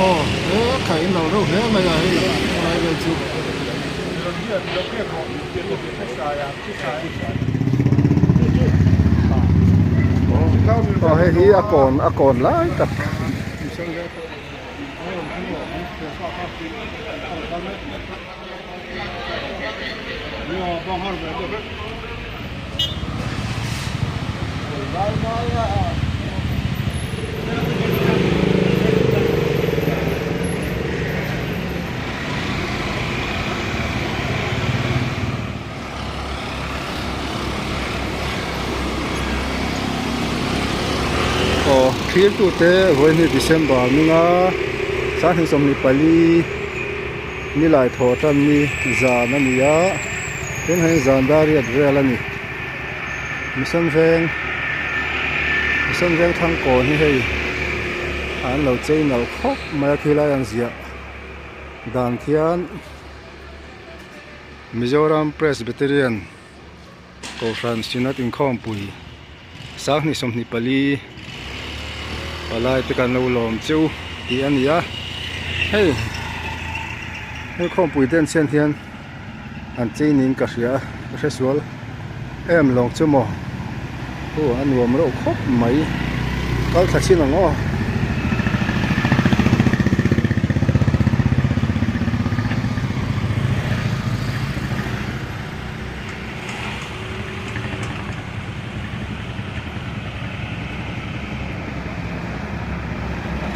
Aw he kha in lo reuh hle mai a hei helai vel chu. Aw hei hi a kawn a kawn lai tak. Aw thirtute vawiin hi December hminga sanghnih 24 nilai thaw tan ni zan a ni a tin hei zan dar riat vel a ni Mission veng Mission veng thangkawn hi hei an lo chei nalh khawp mai a khilai an ziah dan khian Mizoram Presbyterian Kohhran Synod inkhawmpui sanghnih 24 palai te kan lo lawm cheu tih a ni a hei hei khawmpui te an chhiat hian an chei niin ka hria a ka hre sual em lawng chu maw aw a nuam reuh khawp mai kal thla chin ang aw.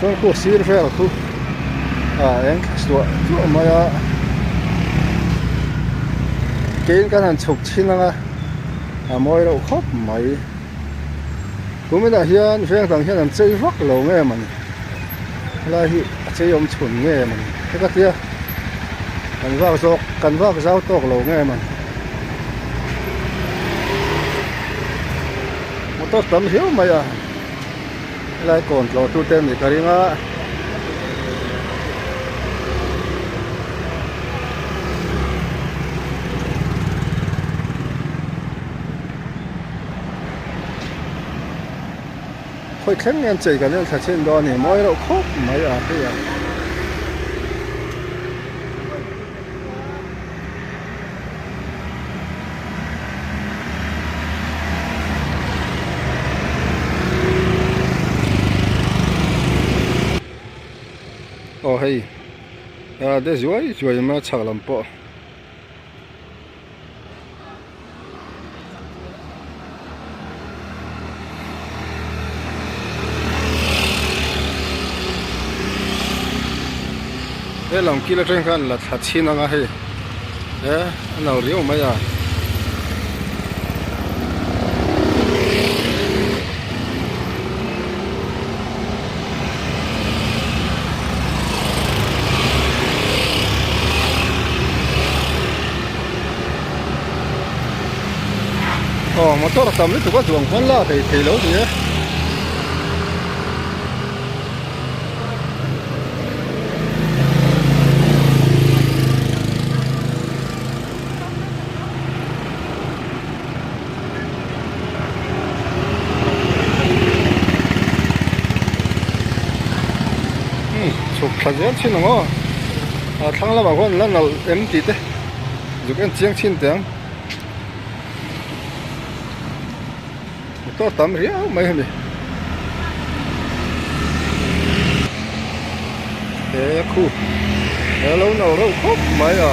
Chuan khu sir vel khu ah eng thla suah suah mai a kein kan han chhuk chhin ang a a mawi reuh khawp mai kuminah hian veng dang hian an chei vak lo nge mawni helai hi a chei awm chhun nge mawni heka tia kan vak zawk kan vak zau tawk lo nge mawni. Motor tam hiau mai a helai kawn tlawh tu te anih ka ring a. Khawi thleng nge an chei kan en thla chhin dawn a ni mawi reuh khawp mai a hei a. Aw hei a de zuai zuai mai a chhak lam pawh. He lam kil atang khan la thla chhin ang a hei he a no riau mai a. Aw motor a tam lutuk a chuang khawn la thei thei lo ni e. Chhuk thla zel thin ang aw a thlang lamah khuan la nalh em tih te zuk en chiang thin teh ang motor tam riau mai hemi he khu he lo no reuh khawp mai a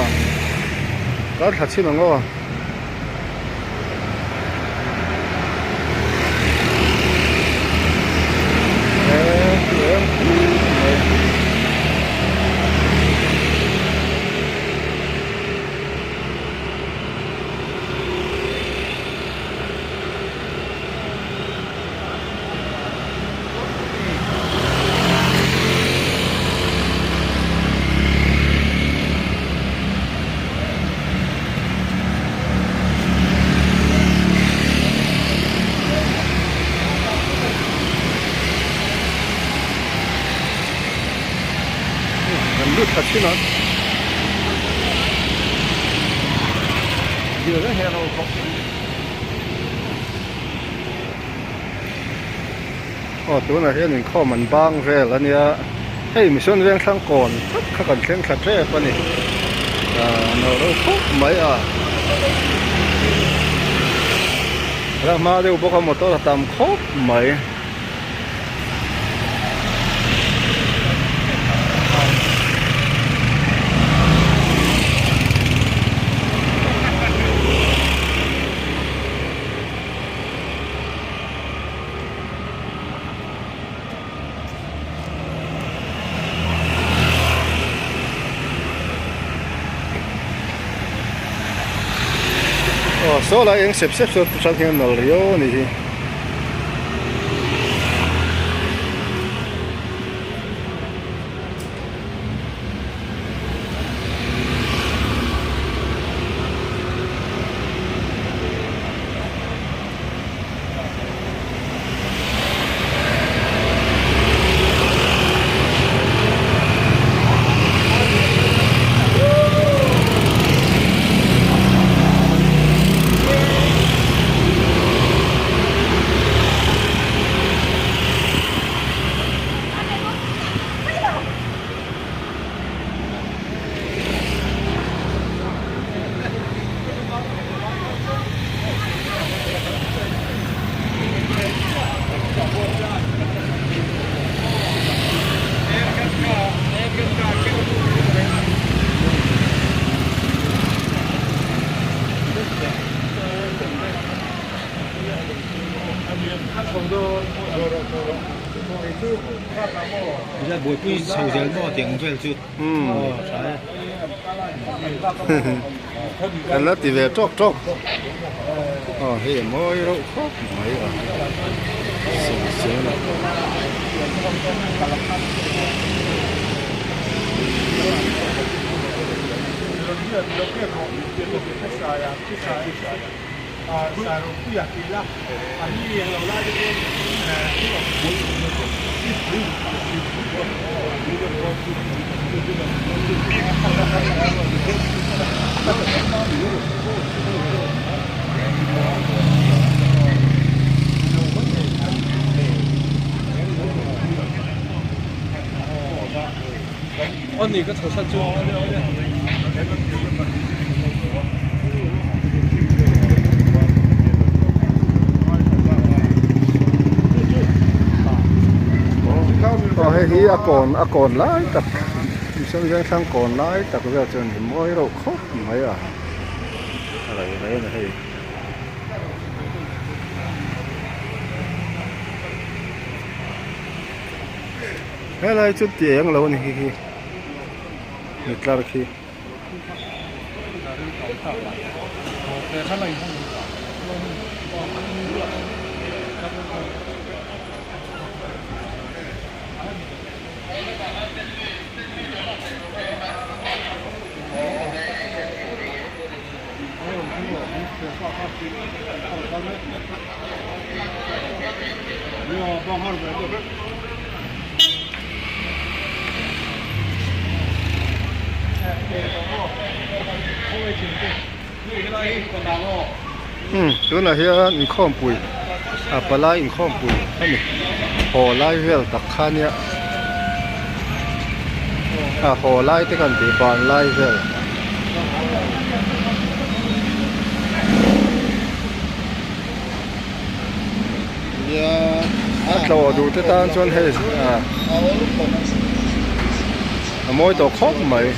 kar thla chhin ang aw. Kan lut thla thin a aw tunah hian inkhawm an bang vel a nia. Hei Mission Vengthlang kawn tak kha kan thleng thla tep a ni. Aaa no reuh khawp mai a. A hma deuh bawk a motor a tam khawp mai. Aw saw lai eng sep sep saw hrang hian nal riau a nih hi. Kan la ti ve tawk tawk aw hei a mawi reuh khawp mai a sawi zel a. Aw hei hi a kawn a kawn lai tak Mission Vengthlang kawn lai tak vel chuan hi mawi reuh khawp mai a a lo rei a ni hei. Helai chu ti eng lo a ni hi hi ni tlar khi. Umm tunah hian inkhawmpui a palai inkhawmpui a ni haw lai vel tak kha nia a haw lai te kan tih ban lai vel. A tlawh duh te tan chuan hei ah a mawi tawh khawp mai.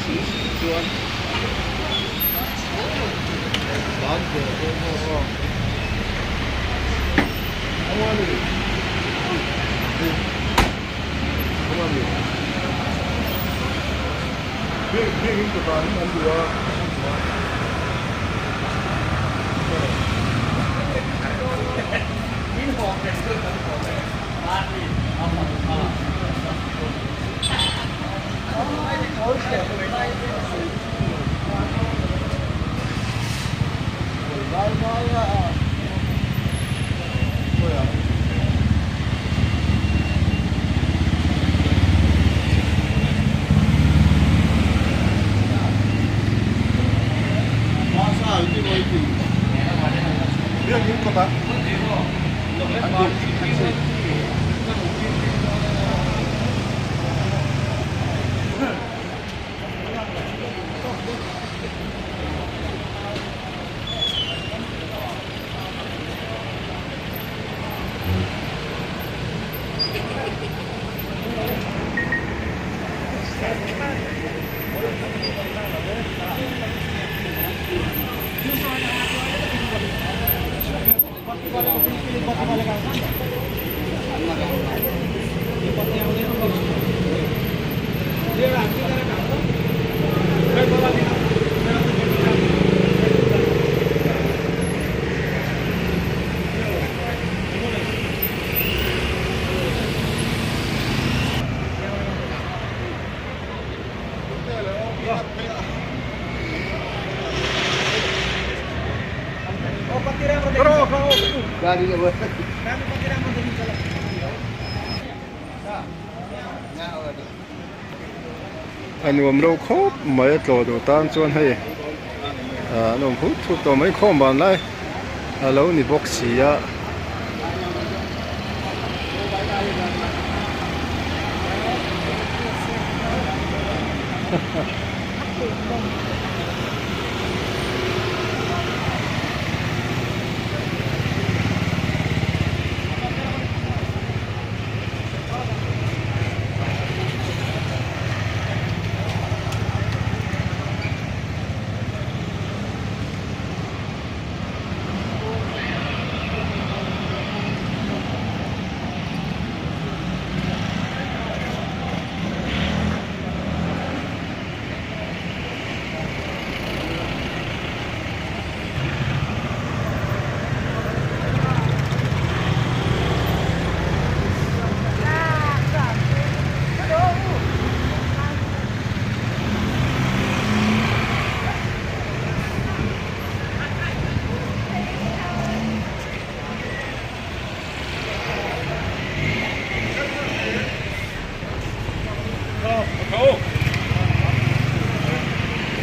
A nuam lo khawp mai a tlawh duh tan chuan hei ah an awm hut hut tawh mai khawm ban lai a lo ni bawk si a.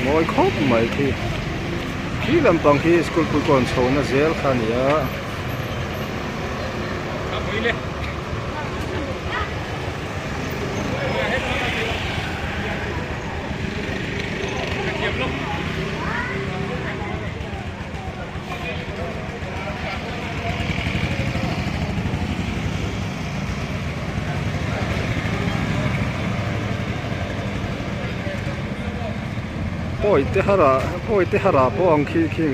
Mawi khawp mai khi khi lampang khi school pui kawn chho na zel kha a ni a. Pawi te hara pawi te hara pawh ang khi khi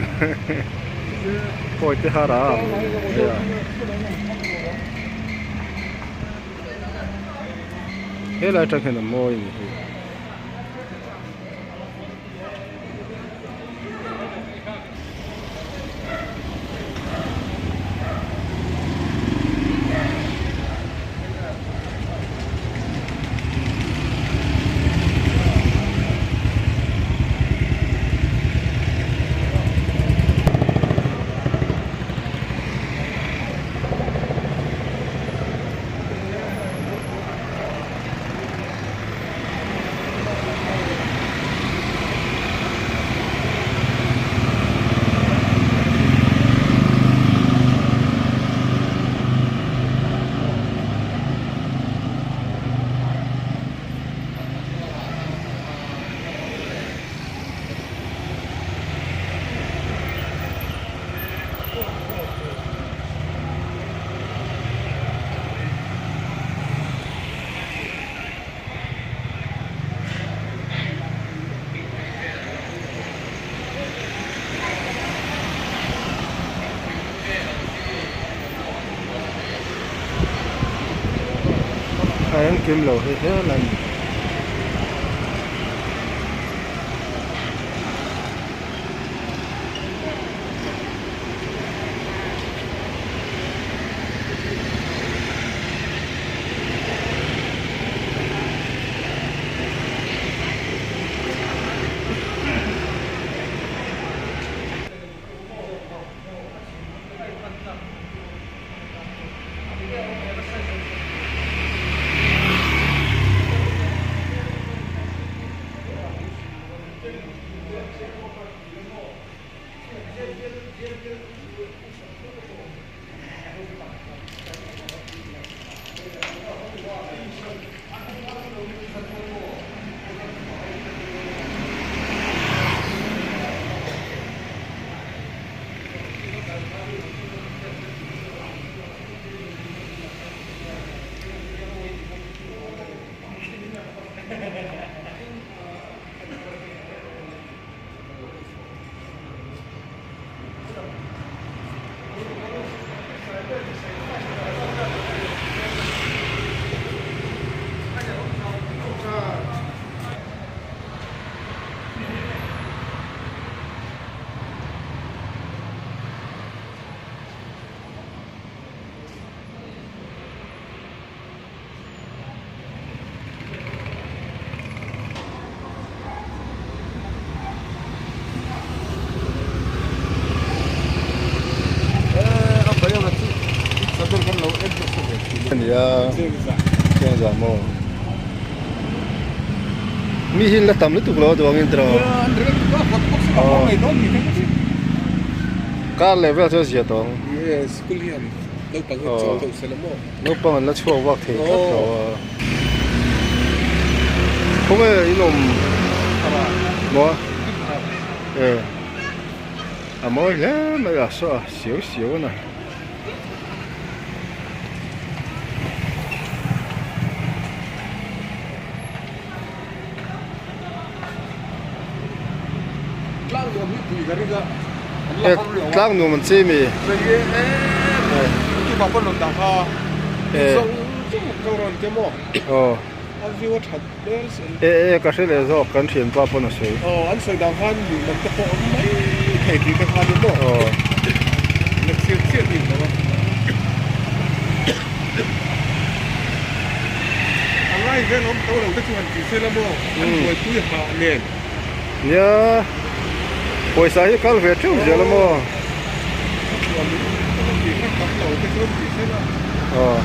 pawi te hara ang nia. Helai atang hian a mawi a ni hi. A engkim lo hi hial a ni. nia. Chengza maw. Mi hi an la tam lutuk lo a duh angin tiraw. Kar leh vel chu a zia tawh ang. Naupang an la chhuak vak thei tlat lo a. Khawnge in awm maw? E a mawi hle mai a saw a siau siau a na. Tlang nuam an chei mi. E e ka hre leh zawk kan thianpa pawn a sawi. Nia pawisa hi kal ve teuh zel a maw aw.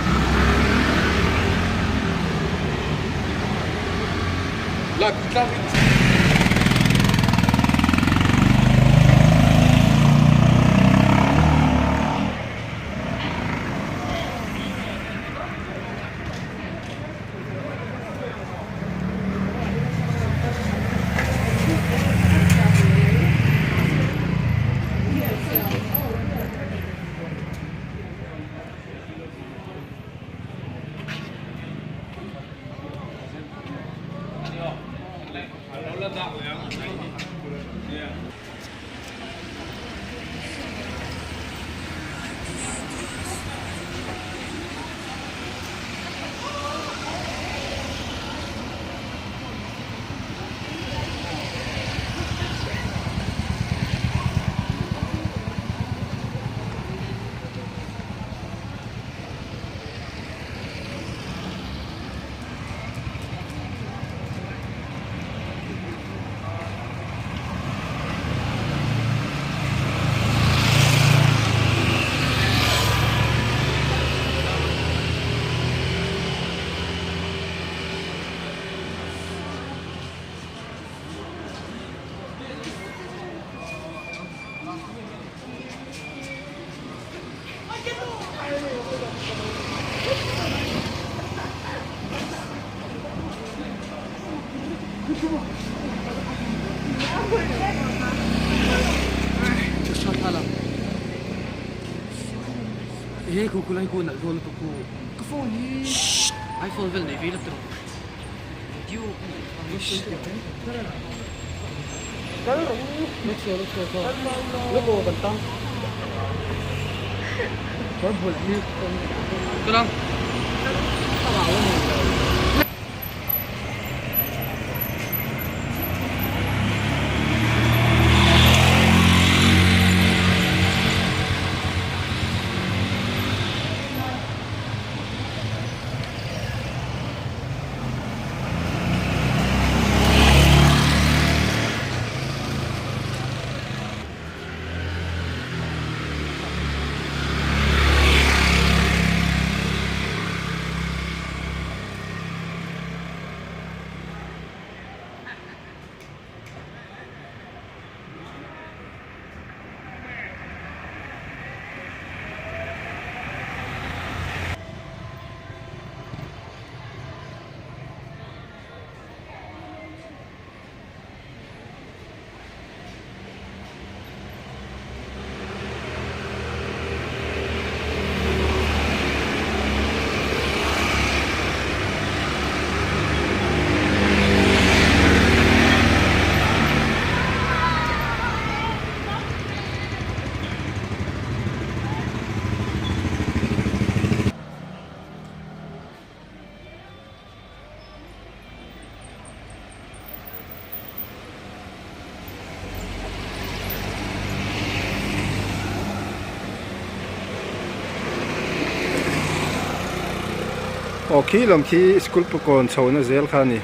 Aw khi lam khi school pakawn chho na zel kha a ni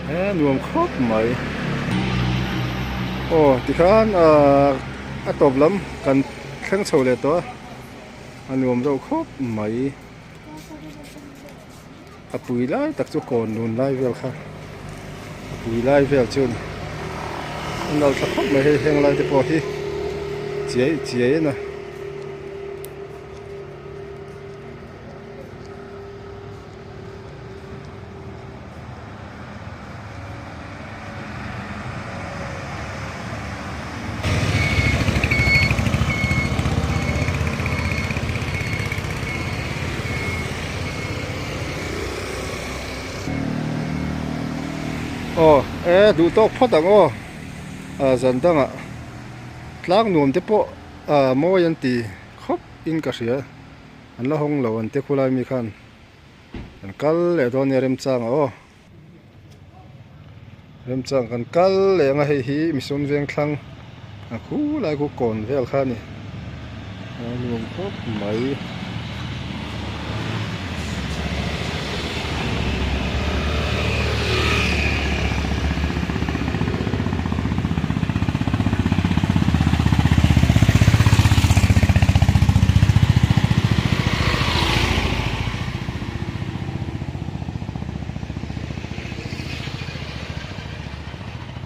he nuam khawp mai aw tikhan ahh a tawp lam kan thleng chho leh tawh a a nuam reuh khawp mai. A pui lai tak chu kawn lun lai vel kha a pui lai vel chu a ni. A nalh tha khawp mai hei heng lai te pawh hi chiai chiai a na. Aw e duh tawk phawt ang aw ah zan dangah tlang nuam te pawh ah mawi an ti khawp in ka hria an la hawng lo an te khulai mi khan an kal leh dawn nia remchangah aw. Remchang kan kal leh ang a hei hi Mission Vengthlang a khulai khu kawn vel kha a ni a nuam khawp mai.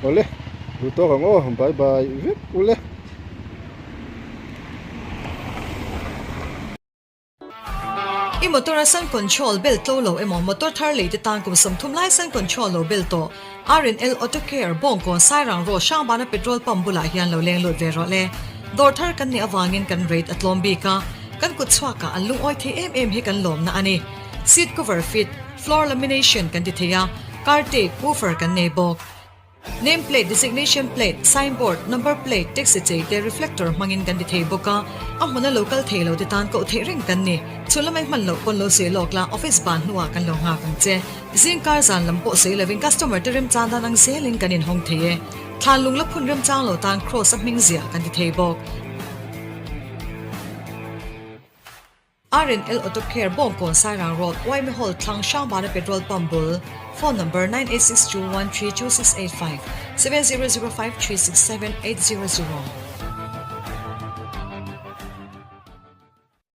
Awle duh tawk ang aw bye bye vek ule. I motor a sun control bel tlo lo emaw motor thar lei te tan kum 30 lai sun control lo bel tawh R&L Auto Care Bawngkawn Sairang Road Hrangbana petrol pump bulah hian lo leng lut ve rawh le. Dawr thar kan nih avangin kan rate a tlawm bik a, kan kut chhuakah an lungawi thei em em hi kan lawmna a ni. Seat cover fit, floor lamination kan ti thei a, car tape, woofer kan nei bawk. Name plate, designation plate, sign board, number plate, taxi chei te reflector hmangin kan ti thei bawk a, a hmuna lo kal thei lo te tan koh theih reng kan ni. Chhun lamai hman loh pawn lo sawi lawk la, office ban hnuah kan lo nghak ang che. Zing kar zan lam pawh sawi lovin customer te remchang dan ang zelin kan inhawng thei e. Thlan lung la phun remchang lo tan Kross a hming ziah kan ti thei bawk. R&L Auto Care Bawngkawn Sairang Road, Yma Hall thlang Hrangbana Petrol Pump bul, Phone number 9862132685, 7005367800.